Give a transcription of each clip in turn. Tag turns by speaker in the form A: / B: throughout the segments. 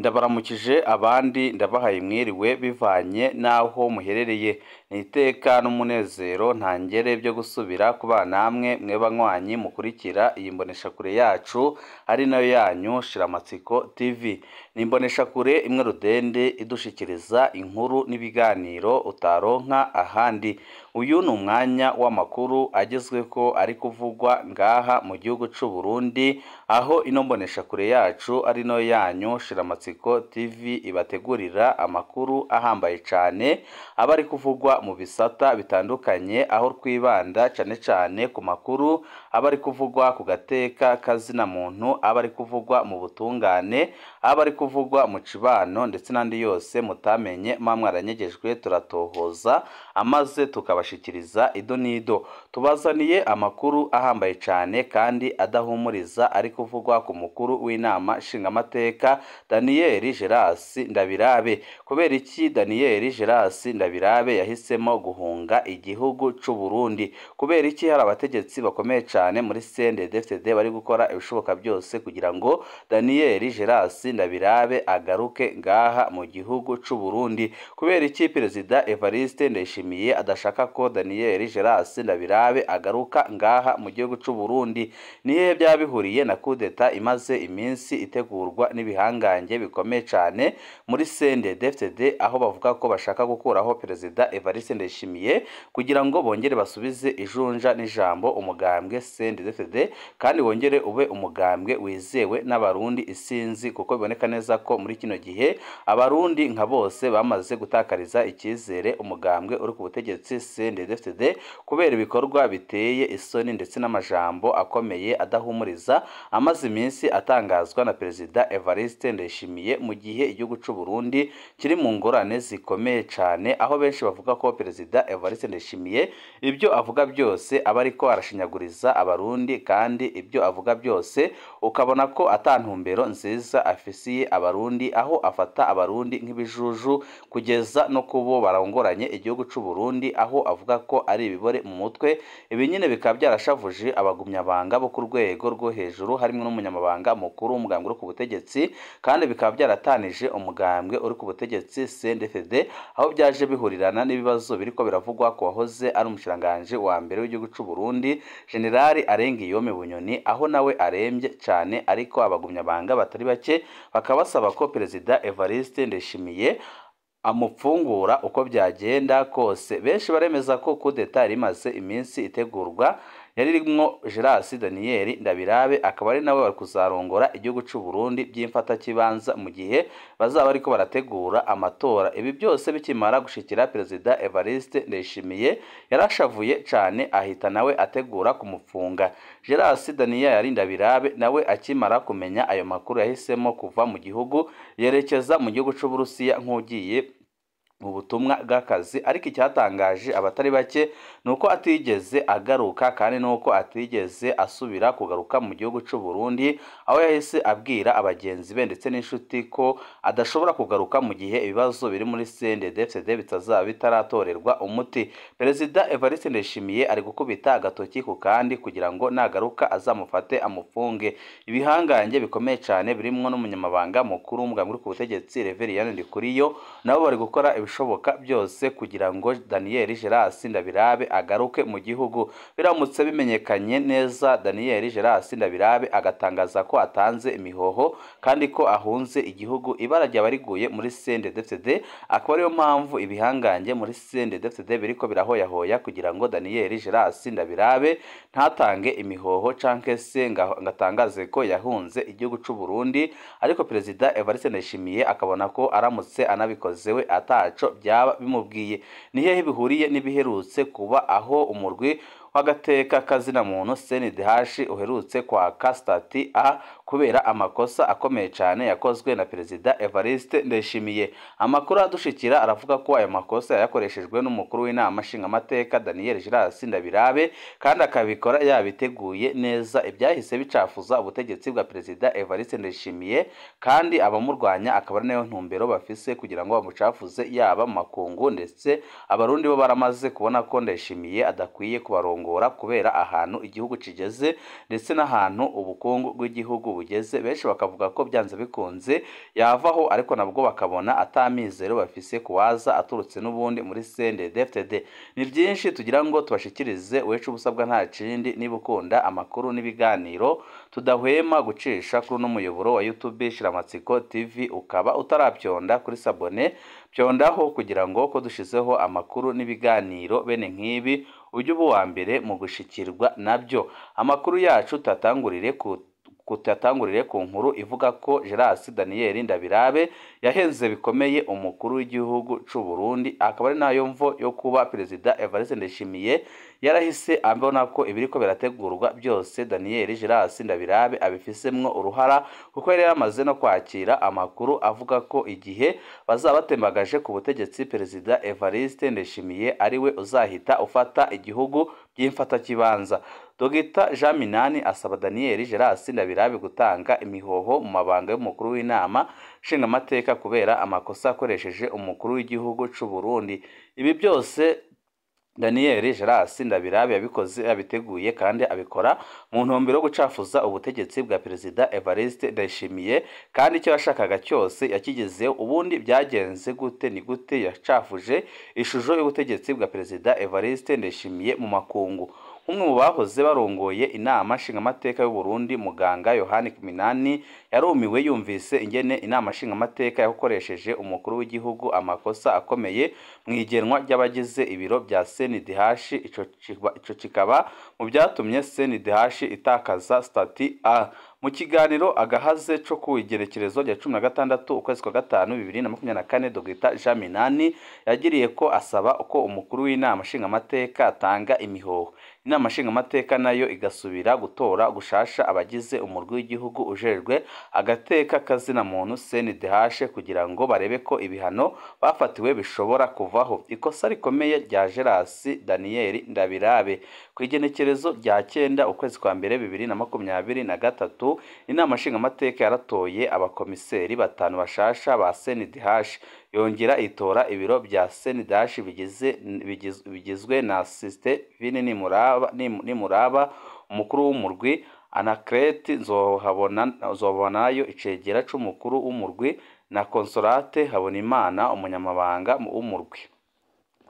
A: Ndabaramukije abandi ndabahaye mwiriwe bivanye n'aho muherereye. Ni iteka n'umunezero ntangere byo gusubira kubana namwe mwe banywanyi mukurikira iyi mboneshakure yacu ari nayo yanyu Shiramatsiko TV. Ni imboneshakure imwe rudende idushikiriza inkuru n'ibiganiro utaronka ahandi. Uyu ni umwanya w'amakuru agezweko ari kuvugwa ngaha mu gihugu c'u Burundi, aho ino mboneshakure yacu ari nayo yanyu Shiramatsiko TV ibategurira amakuru ahambaye cane aba ari kuvugwa mu bisata bitandukanye, aho twibanda cane cane ku makuru aba ari kuvugwa ku gateka kazina muntu, aba ari kuvugwa mu butungane, aba ari kuvugwa mu cibano ndetse n'andi yose mutamenye mwa mwaranyegejwe, turatohoza amaze tukabashikiriza ido n'ido. Tubazaniye amakuru ahambaye cane kandi adahumuriza ari kuvugwa ku mukuru w'inama nshingamateka Daniel Geras Ndabirabe. Kubera iki Daniel Geras Ndabirabe yahisemo guhunga igihugu c'u Burundi? Kubera iki hari abategetsi bakomeye cane muri CNDD-FDD bari gukora ibishoboka byose kugira ngo Daniel Geras Ndabirabe agaruke ngaha mu gihugu c'u Burundi? Kubera iki Perezida Evariste Ndayishimiye adashaka ko Daniel Geras Ndabirabe agaruka ngaha mu gihugu c'u Burundi? Ni hehe byaba bihuriye na kudeta imaze iminsi itegurwa n'ibihangange bikomeye cane muri CNDD-FDD, aho bavuga ko bashaka gukuraho Perezida Evariste Ndayishimiye kugira ngo bongere basubize ijunja n'ijambo umugambwe CNDD-FDD kandi wongere ube umugambwe wizewe n'abarundi isinzi, kuko biboneka neza ko muri kino gihe abarundi nka bose bamaze gutakariza icyizere umugambwe uri ku butegetsi CNDD-FDD kubera ibikorwa biteye isoni ndetse n'amajambo akomeye adahumuriza amaze iminsi atangazwa na Perezida Evariste Ndayishimiye mu gihe igihugu c'u Burundi kiri mu ngorane zikomeye cane, aho benshi bavuga ko Perezida Evariste Ndayishimiye ibyo avuga byose aba ariko arashinyaguriza abarundi, kandi ibyo avuga byose ukabona ko atantumbero nziza afisiye abarundi, aho afata abarundi nk'ibijuju kugeza no kubo barongoranye igihugu c'u Burundi, aho avuga ko ari ibibore mu mutwe. Ibi nyine bikaba byarashavuje abagumyabanga bo ku rwego rwo hejuru harimo n'umunyamabanga mukuru w'umugambwe uri ku butegetsi, kandi bikaba byaratanije umugambwe uri ku butegetsi CNDD-FDD, aho byaje bihurirana n'ibibazo biriko biravugwa ku wahoze ari umushikiranganji wa mbere w'igihugu c'u Burundi General Arengiyome Bunyoni, aho nawe arembye cane, ariko abagumyabanga batari bake bakaba basaba ko Perezida Evariste Ndayishimiye amupfungura uko byagenda kose. Benshi baremeza ko kudeta yari imaze iminsi itegurwa yari irimwo Geras Daniel Ndabirabe, akaba ari nawe bari kuzarongora igihugu c'u Burundi by'imfatakibanza mu gihe bazaba bariko barategura amatora. Ibi byose bikimara gushikira Perezida Evariste Ndayishimiye yarashavuye cane, ahita nawe ategura kumupfunga. Geras Daniel Ndabirabe nawe akimara kumenya ayo makuru yahisemo kuva mu gihugu yerekeza mu gihugu c'u Burusiya nk'ugiye mu butumwa bw'akazi, ariko icyatangaje abatari bake ni uko atigeze agaruka, kandi nuko atigeze asubira kugaruka mu gihugu c'u Burundi, aho yahise abwira abagenzi be ndetse n'inshuti ko adashobora kugaruka mu gihe ibibazo biri muri CNDD-FDD bitazaba bitaratorerwa umuti. Perezida Evariste Ndayishimiye ari gukubita agatoki ku kandi kugira ngo nagaruka azamufate amufunge. Ibihangange bikomeye cane birimwo n'umunyamabanga mukuru w'umugambwe uri ku butegetsi Reverien Ndikuriyo, nabo bari gukora ibishoboka byose kugira ngo Daniel Geras Ndabirabe agaruke mu gihugu. Biramutse bimenyekanye neza Daniel Geras Ndabirabe agatangaza ko atanze imihoho kandi ko ahunze igihugu, ibara ryaba riguye muri CNDD-FDD, akaba ariyo mpamvu ibihangange muri CNDD-FDD biriko birahoyahoya kugira ngo Daniel Geras Ndabirabe ntatange imihoho canke se ngatangaze ko yahunze igihugu c'u Burundi, ariko Perezida Evariste Ndayishimiye akabona ko aramutse anabikoze we ataco byaba bimubwiye. Ni hehe bihuriye n'ibiherutse kuba aho umurwi w'agateka kazina muntu CNDH uherutse kwaka stati A kubera amakosa akomeye cane yakozwe na Perezida Evariste Ndayishimiye? Amakuru adushikira aravuga ko ayo makosa yakoreshejwe n'umukuru w'inama nshingamateka Daniel Geras Ndabirabe, kandi akabikora yabiteguye neza, ibyahise bicafuza ubutegetsi bwa Perezida Evariste Ndayishimiye, kandi abamurwanya akaba ari nayo ntumbero bafise kugira ngo bamucafuze yaba mu makungu, ndetse abarundi bo baramaze kubona ko Ndayishimiye adakwiye kubarongora kurongora kubera ahantu igihugu kigeze ndetse n'ahantu ubukungu bw'igihugu bugeze. Benshi bakavuga ko byanze bikunze yavaho, ariko nabwo bakabona atamizero bafise kuwaza aturutse n'ubundi muri CNDD-FDD. Ni byinshi tugira ngo tubashikirize, wecu ubusabwa nta kindi niba ukunda amakuru n'ibiganiro tudahwema gucisha kuri uno muyoboro wa YouTube Shiramatsiko TV, ukaba utarabyonda kuri sabone, byondaho kugira ngo ko dushizeho amakuru n'ibiganiro bene nk'ibi ujye uba uwa mbere mu gushikirwa nabyo. Amakuru yacu tutatangurire ku nkuru ivuga ko Gerasi Daniel Ndabirabe yahenze bikomeye umukuru w'igihugu c'u Burundi, akaba ari nayo mvo yo kuba Perezida Evariste Ndayishimiye yarahise abona ko ibiriko birategurwa byose Daniel Gerasi Ndabirabe abifisemwo uruhara, kuko yari yamaze no kwakira amakuru avuga ko igihe bazabatembagaje ku butegetsi Perezida Evariste Ndayishimiye ariwe uzahita ufata igihugu by'imfatakibanza. Dr Jean Minani asaba Daniel Gerasi Ndabirabe gutanga imihoho mu mabanga y'umukuru w'inama nshingamateka kubera amakosa akoresheje umukuru w'igihugu c'u Burundi. Ibi byose Daniel Gerasi Ndabirabe yabikoze abiteguye kandi abikora mu ntumbero yo gucafuza ubutegetsi bwa Perezida Evariste Ndayishimiye, kandi icyo yashakaga cyose yakigezeho. Ubundi byagenze gute? Ni gute yacafuje ishusho y'ubutegetsi bwa Perezida Evariste Ndayishimiye mu makungu? Umwe mu bahoze barongoye inama nshingamateka y'u Burundi, muganga Yohani Minani, yarumiwe yumvise ingene inama nshingamateka yakoresheje umukuru w'igihugu amakosa akomeye mu igenwa ry'abagize ibiro bya CNDH. Ico kikaba mu byatumye CNDH itakaza stati A. Mu kiganiro agahaze co ku igerekerezo rya 16 ukwezi kwa gatanu 2024, Dr Jean Minani yagiriye ko asaba ko umukuru w'inama nshingamateka atanga imihoho, inama nshingamateka nayo igasubira gutora gushasha abagize umurwi w'igihugu ujejwe agateka kazina muntu CNDH, kugira ngo barebe ko ibihano bafatiwe bishobora kuvaho. Ikosa rikomeye rya Gerasi Daniel Ndabirabe. Ku igenekerezo rya 9 ukwezi kwa mbere 2023, inama nshingamateka yaratoye abakomiseri 5 bashasha ba CNDH, yongera itora ibiro bya CNDH bigizwe na Sisitevine Nimuraba umukuru w'umurwi, Anaclet Nzohabonayo icegera c'umukuru w'umurwi, na Consolate Habonimana umunyamabanga w'umurwi.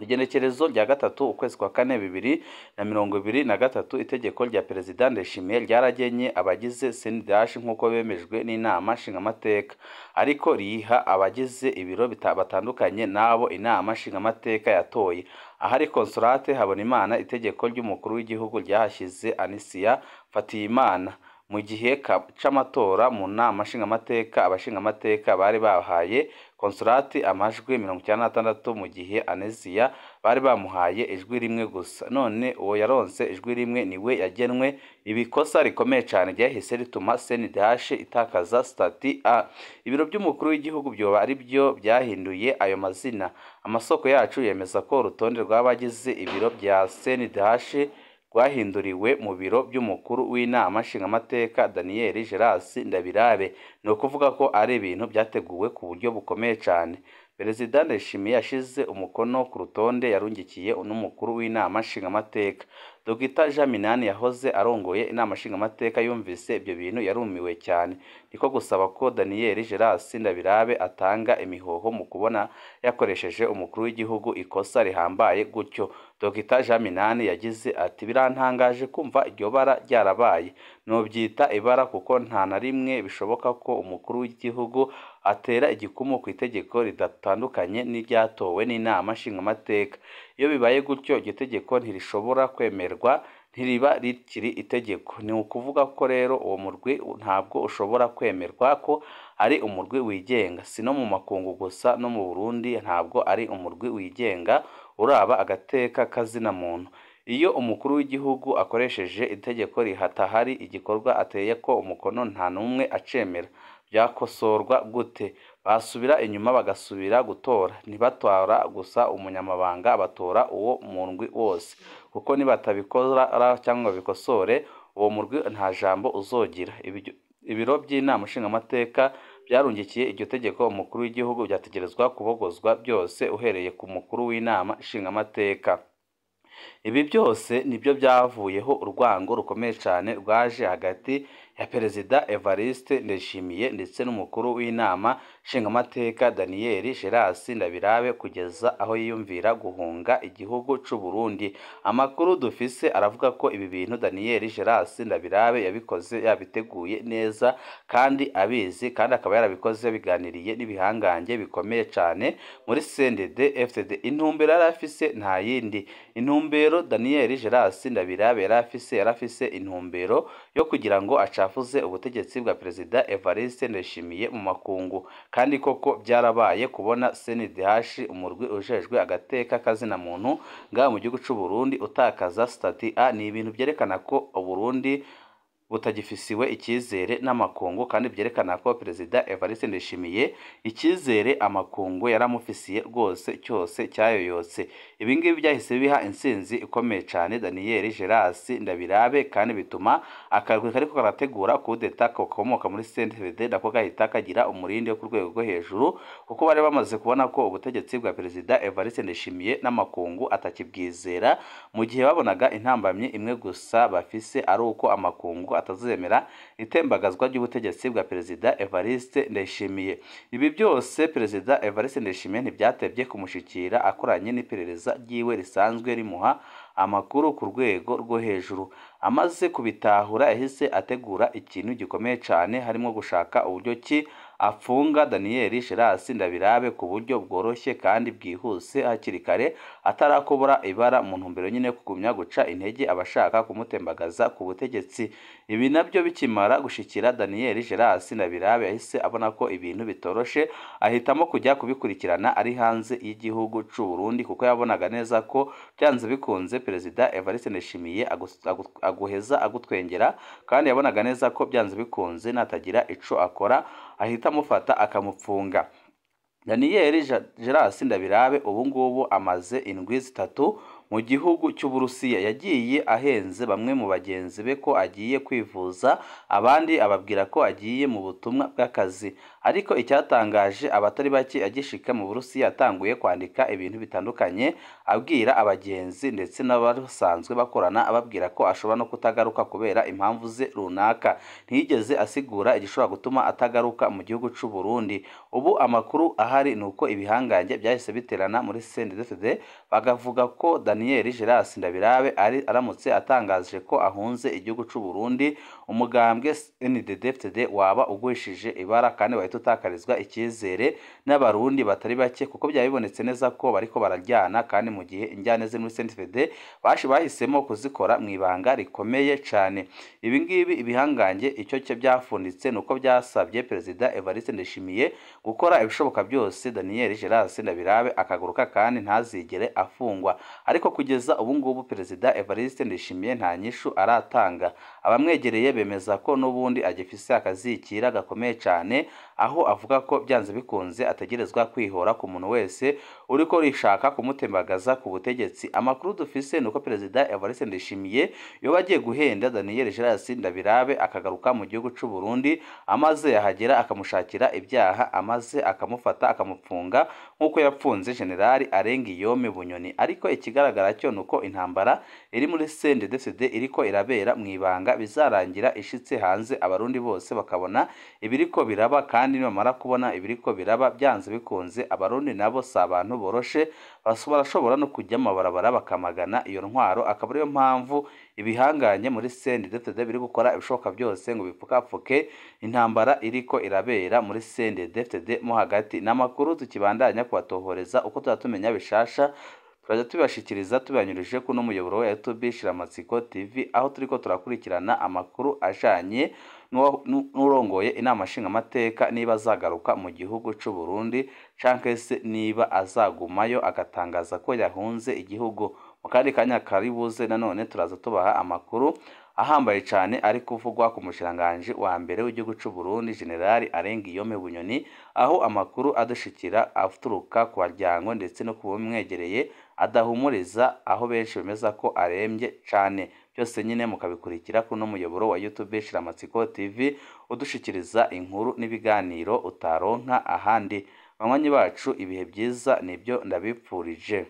A: Igenekerezo rya 3 ukwezi kwa kane 2023, itegeko rya Perezida Ndayishimiye ryaragenye abagize CNDH nk'uko bemejwe n'inama nshingamateka, ariko riha abagize ibiro batandukanye n'abo inama nshingamateka yatoye. Ahari Consolate Habonimana, itegeko ry'umukuru w'igihugu ryahashyize Anisia Fatiyimana. Mu gihe c'amatora mu nama nshingamateka, abashingamateka bari bahaye Consolate amajwi 96, mu gihe Anisia bari bamuhaye ijwi rimwe gusa. None uwo yaronse ijwi rimwe niwe yagenwe. Ibikosa rikomeye cyane ryahise rituma CNDH itakaza stati A. Ibiro by'umukuru w'igihugu byoba ari byo byahinduye ayo mazina. Amasoko yacu yemeza ko urutonde rw'abagize ibiro bya CNDH rwahinduriwe mu biro by'umukuru w'inama nshingamateka Daniel Gerasi Ndabirabe. Ni ukuvuga ko ari ibintu byateguwe ku buryo bukomeye cyane. Perezida Ndayishimiye yashize umukono ku rutonde yarungikiye n'umukuru w'inama nshingamateka. Dr Jean Minani yahoze arongoye inama nshingamateka yumvise ibyo bintu yarumiwe cyane, niko gusaba ko Daniel Gerasi Ndabirabe atanga imihoho mu kubona yakoresheje umukuru w'igihugu ikosa rihambaye gutyo. Dr Jean Minani yagize ati: birantangaje kumva iryo bara ryarabaye, nobyita ibara kuko nta na rimwe bishoboka ko umukuru w'igihugu atera igikumu ku itegeko ridatandukanye n'iryatowe n'inama nshingamateka. Iyo bibaye gutyo iryo tegeko ntirishobora kwemerwa, ntiriba rikiri itegeko. Ni ukuvuga ko rero uwo murwi ntabwo ushobora kwemerwa ko ari umurwi wigenga, si no mu makungu gusa, no mu Burundi ntabwo ari umurwi wigenga uraba agateka kazina muntu. Iyo umukuru w'igihugu akoresheje itegeko rihatahari igikorwa ateye ko umukono nta n'umwe acemera, byakosorwa gute? Basubira inyuma bagasubira gutora, ntibatora gusa umunyamabanga, batora uwo murwi wose, kuko nibatabikora cyangwa bikosore uwo murwi nta jambo uzogira. Ibiro by'inama nshingamateka byarungikiye iryo tegeko umukuru w'igihugu, byategerezwa kubogozwa byose uhereye ku mukuru w'inama nshingamateka. Ibi byose nibyo byavuyeho urwango rukomeye cyane rwaje hagati ya Perezida Evariste Ndayishimiye ndetse n'umukuru w'inama nshingamateka Daniel Gerasi Ndabirabe, kugeza aho yiyumvira guhunga igihugu c'u Burundi. Amakuru dufise aravuga ko ibi bintu Daniel Gerasi Ndabirabe yabikoze yabiteguye neza kandi abizi, kandi akaba yarabikoze biganiriye n'ibihangange bikomeye cyane muri CNDD FDD. Intumbero yari afise nta yindi. Intumbero Daniel Gerasi Ndabirabe yari afise intumbero yo kugira ngo acafuze ubutegetsi bwa Perezida Evariste Ndayishimiye mu makungu, kandi koko byarabaye kubona CNDH, umurwi ujejwe agateka kazina muntu ngaha mu gihugu c'u Burundi, utakaza statut A. Ni ibintu byerekana ko Burundi butagifisiwe icyizere n'amakungu, kandi byerekana ko Perezida Evariste Ndayishimiye icyizere amakungu yaramufisiye rwose cyose cyayoyotse. Ibi ngibi byahise biha intsinzi ikomeye cyane Daniel Gerasi Ndabirabe, kandi bituma akarwi kariko karategura kudeta kokomoka muri CNDD nako gahita kagira umurindi wo ku rwego rwo hejuru, kuko bari bamaze kubona ko ubutegetsi bwa Perezida Evariste Ndayishimiye n'amakungu atakibwizera, mu gihe babonaga intambamyi imwe gusa bafise ari uko amakungu atazemera itembagazwa ry'ubutegetsi bwa Perezida Evariste Ndayishimiye. Ibi byose Perezida Evariste Ndayishimiye ntibyatebye kumushikira akoranye n'iperereza ryiwe risanzwe rimuha amakuru ku rwego rwo hejuru. Amaze kubitahura yahise ategura ikintu gikomeye cyane, harimo gushaka uburyo ki afunga Daniel Gerasi Ndabirabe ku buryo bworoshye kandi bwihuse hakiri kare, atarakobora ibara, mu ntumbero nyine yo kugumya guca intege abashaka kumutembagaza ku butegetsi. Ibi nabyo bikimara gushikira Daniel Gerasi Ndabirabe yahise abona ko ibintu bitoroshe, ahitamo kujya kubikurikirana ari hanze y'igihugu c'u Burundi, kuko yabonaga neza ko byanze bikunze Perezida Evariste Ndayishimiye aguheza agutwengera, kandi yabonaga neza ko byanze bikunze natagira ico akora ahita amufata akamupfunga. Daniel Gerasi Ndabirabe ubu ngubu amaze indwi 3 mu gihugu cy'Uburusiya. Yagiye ahenze bamwe mu bagenzi be ko agiye kwivuza, abandi ababwira ko agiye mu butumwa bw'akazi. Ariko icyatangaje abatari bake, agishika mu Burusiya atanguye kwandika ibintu bitandukanye abwira abagenzi ndetse n'abasanzwe bakorana, ababwira ko ashobora no kutagaruka kubera impamvu ze runaka. Ntiyigeze asigura igishobora gutuma atagaruka mu gihugu c'u Burundi. Ubu amakuru ahari ni uko ibihangange byahise biterana muri CNDD-FDD, bagavuga ko Daniel Gerasi Ndabirabe ari aramutse atangaje ko ahunze igihugu c'u Burundi, umugambwe CNDD-FDD waba ugwishije ibara kandi wahita utakarizwa icyizere n'abarundi batari bake, kuko byaba bibonetse neza ko bariko bararyana, kandi mu gihe injyane ziri muri CNDD-FDD bahisemo kuzikora mu ibanga rikomeye cyane. Ibi ngibi ibihangange icyo cyo byafunditse nuko byasabye Perezida Evariste Ndayishimiye gukora ibishoboka byose Daniel Gerasi Ndabirabe akagaruka kandi ntazigere afungwa. Ariko kugeza ubu ngubu Perezida Evariste Ndayishimiye nta nyishu aratanga. Abamwegereye bemeza ko n'ubundi agifise akazikira gakomeye cyane, aho avuga ko byanze bikunze ategerezwa kwihora ku muntu wese uriko rishaka kumutembagaza ku butegetsi. Amakuru dufise nuko Perezida Evariste Ndayishimiye yoba agiye guhenda Daniel Gerasi Ndabirabe akagaruka mu gihugu c'u Burundi, amaze yahagera akamushakira ibyaha, amaze akamufata akamupfunga nk'uko yapfunze General Arengiyome Bunyoni. Ariko ikigaragara cyo nuko intambara iri muri CNDD-FDD iriko irabera mu ibanga, bizarangira ishitse hanze abarundi bose bakabona ibiriko biraba, kandi nibamara kubona ibiriko biraba byanze bikunze abarundi nabo si abantu boroshe, barashobora no kujya amabarabara bakamagana iyo ntwaro. Akaba ariyo mpamvu ibihanganye muri CNDD-FDD biri gukora ibishoboka byose ngo bipfukapfuke intambara iriko irabera muri CNDD-FDD mo hagati. N'amakuru tukibandanya kubatohoreza uko tuzatumenya bishasha, turajya tubashikiriza tubanyurije kuno muyoboro wa YouTube Shiramatsiko TV, aho turiko turakurikirana amakuru ajanye n'urongoye inama nshingamateka niba azagaruka mu gihugu c'u Burundi canke se niba azagumayo agatangaza ko yahunze igihugu. Mu kandi kanya karibuze nanone turaza tubaha amakuru ahambaye cyane ari kuvugwa ku mushiranganje wa mbere w'igihugu c'u Burundi General Arengiyome Bunyoni, aho amakuru adushikira aturuka ku baryango ndetse no kubamwegereye adahumuriza, aho benshi bemeza ko arembye cyane. Byose nyine mukabikurikira kuno muyoboro wa YouTube Shiramatsiko TV, udushikiriza inkuru n'ibiganiro utaronka ahandi. Banywanyi bacu, ibihe byiza nibyo ndabipfurije.